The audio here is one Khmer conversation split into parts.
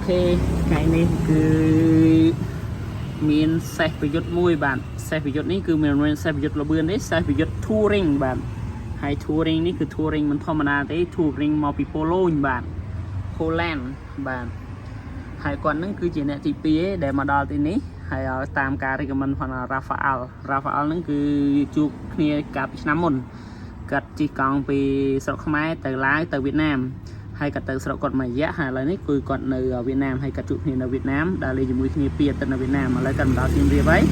OK ថ្ងៃនេះគឺមានសេះប្រយុទ្ធមួយបាទសេះប្រយុទ្ធនេះគឺមិនមែនសេះប្រយុទ្ធលបឿនទេសេះប្រយុទ្ធ touring បាទហើយ touring នេះគឺ touring មិនធម្មតាទេ touring មកពីប៉ូឡូញបាទ Poland បាទហើយគាត់នឹងគឺជាអ្នកទី2ឯងដែលមកដល់ទីនេះហើយតាមការ recommend ផង Rafael Rafael ហ្នឹងគឺជួបគ្នាកាលពីឆ្នាំមុនគាត់ជិះកង់ពីស្រុកខ្មែរទៅឡាវទៅវៀតណាម ហើយគាត់ទៅស្រុកគាត់មួយរយៈហើយឥឡូវនេះគឺគាត់នៅវៀតណាមហើយគាត់ជួបគ្នានៅវៀតណាមដើរលេងជាមួយគ្នាពីអាទិត្យនៅវៀតណាមឥឡូវគាត់មកដល់សៀមរាបហើយ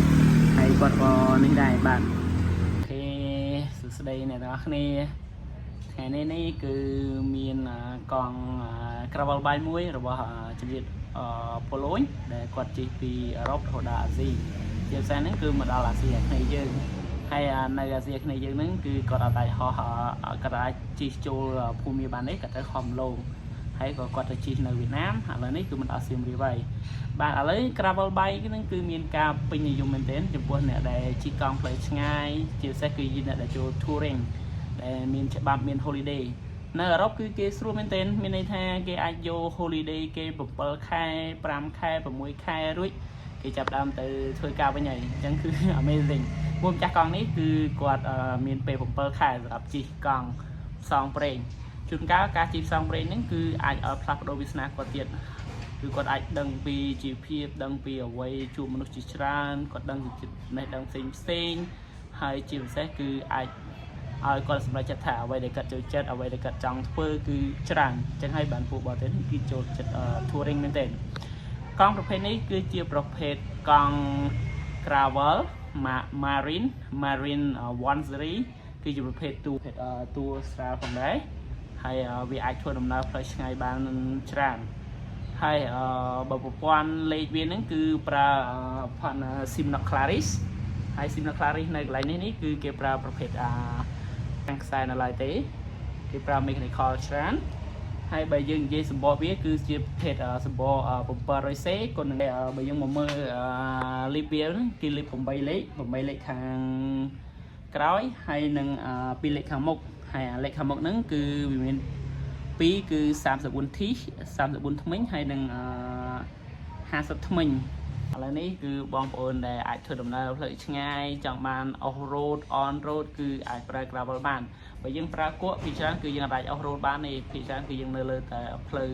ហើយគាត់ក៏នេះដែរបាទ OK សួស្តីអ្នកទាំងអស់គ្នាថ្ងៃនេះនេះគឺមានកង់ gravel bike មួយរបស់ជំរាបប៉ូឡូញដែលគាត់ជិះពីអឺរ៉ុបរហូតដល់អាស៊ីជាពិសេសហ្នឹងគឺមកដល់អាស៊ីអាគ្នេយ៍យើងហើយនៅអាស៊ីអាគ្នេយ៍យើងហ្នឹងគឺគាត់អត់អាចហោះគាត់អាចជិះចូលភូមិបានទេគាត់ទៅហោះឡូងហើយក៏គាត់ទៅជិះនៅវៀតណាមឥឡូវនេះគឺមិនដល់សៀមរាបហើយបាទឥឡូវ gravel bike ហ្នឹងគឺមានការពេញនិយមមែនទែនចំពោះអ្នកដែលជិះកង់ផ្លូវឆ្ងាយជាពិសេសគឺអ្នកដែលចូល touring ដែលមានច្បាប់មាន holiday នៅអឺរ៉ុបគឺគេស្រួលមែនទែនមានន័យថាគេអាចយក holiday គេ7ខែ5ខែ6ខែរួចគេចាប់ដើមទៅធ្វើការវិញហើយអញ្ចឹងគឺ amazing មួយម្ចាស់កង់នេះគឺគាត់មានពេល7ខែសម្រាប់ជិះកង់ផ្សងព្រេងជួនកាលការជិះផ្សងព្រេងហ្នឹងគឺអាចឲ្យផ្លាស់ប្ដូរវាសនាគាត់ទៀតគឺគាត់អាចដឹងពីជីវភាពដឹងពីអ្វីជួបមនុស្សជាច្រើនគាត់ដឹងពីចំណេះដឹងផ្សេងផ្សេងហើយជាពិសេសគឺអាចឲ្យគាត់សម្រេចចិត្តថាអ្វីដែលគាត់ចូលចិត្តអ្វីដែលគាត់ចង់ធ្វើគឺច្រើនអញ្ចឹងហើយបានពួកបរទេសគឺចូលចិត្ត touring មែនទែនកង់ប្រភេទនេះគឺជាប្រភេទកង់ gravel Marin 1 series គឺជាប្រភេទទូភេទតួស្រាលផងដែរហើយវាអាចធ្វើដំណើរផ្លូវឆ្ងាយបានច្រើនហើយបើប្រព័ន្ធលេខវាហ្នឹងគឺប្រើផាន់ Shimano Claris ហើយ Shimano Claris នៅកន្លែងនេះនេះគឺគេប្រើប្រភេទអាខាងខ្សែនៅឡើយទេគេប្រើ mechanical ច្រើនហើយបើយើងនិយាយសម្បកវាគឺជាប្រភេទសម្បក 700C គុណនឹងបើយើងមកមើលលីបវាហ្នឹងគឺលីប8លេខ8លេខខាងក្រោយហើយនឹង2លេខខាងមុខហើយអាលេខខាងមុខហ្នឹងគឺវាមាន2គឺ 34T 34ថ្មិញហើយនឹង50ថ្មិញឥឡូវនេះគឺបងប្អូនដែលអាចធ្វើដំណើរផ្លូវឆ្ងាយចង់បាន off road on road គឺអាចប្រើ gravel បានបើយើងប្រើគក់ពីច្រើនគឺយើងអាច off road បានទេពីច្រើនគឺយើងនៅលើតែផ្លូវ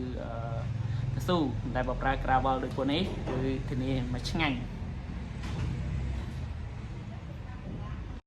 កស៊ូតែបើប្រើ gravel ដូចពួកនេះគឺធានាមកឆ្ងាញ់។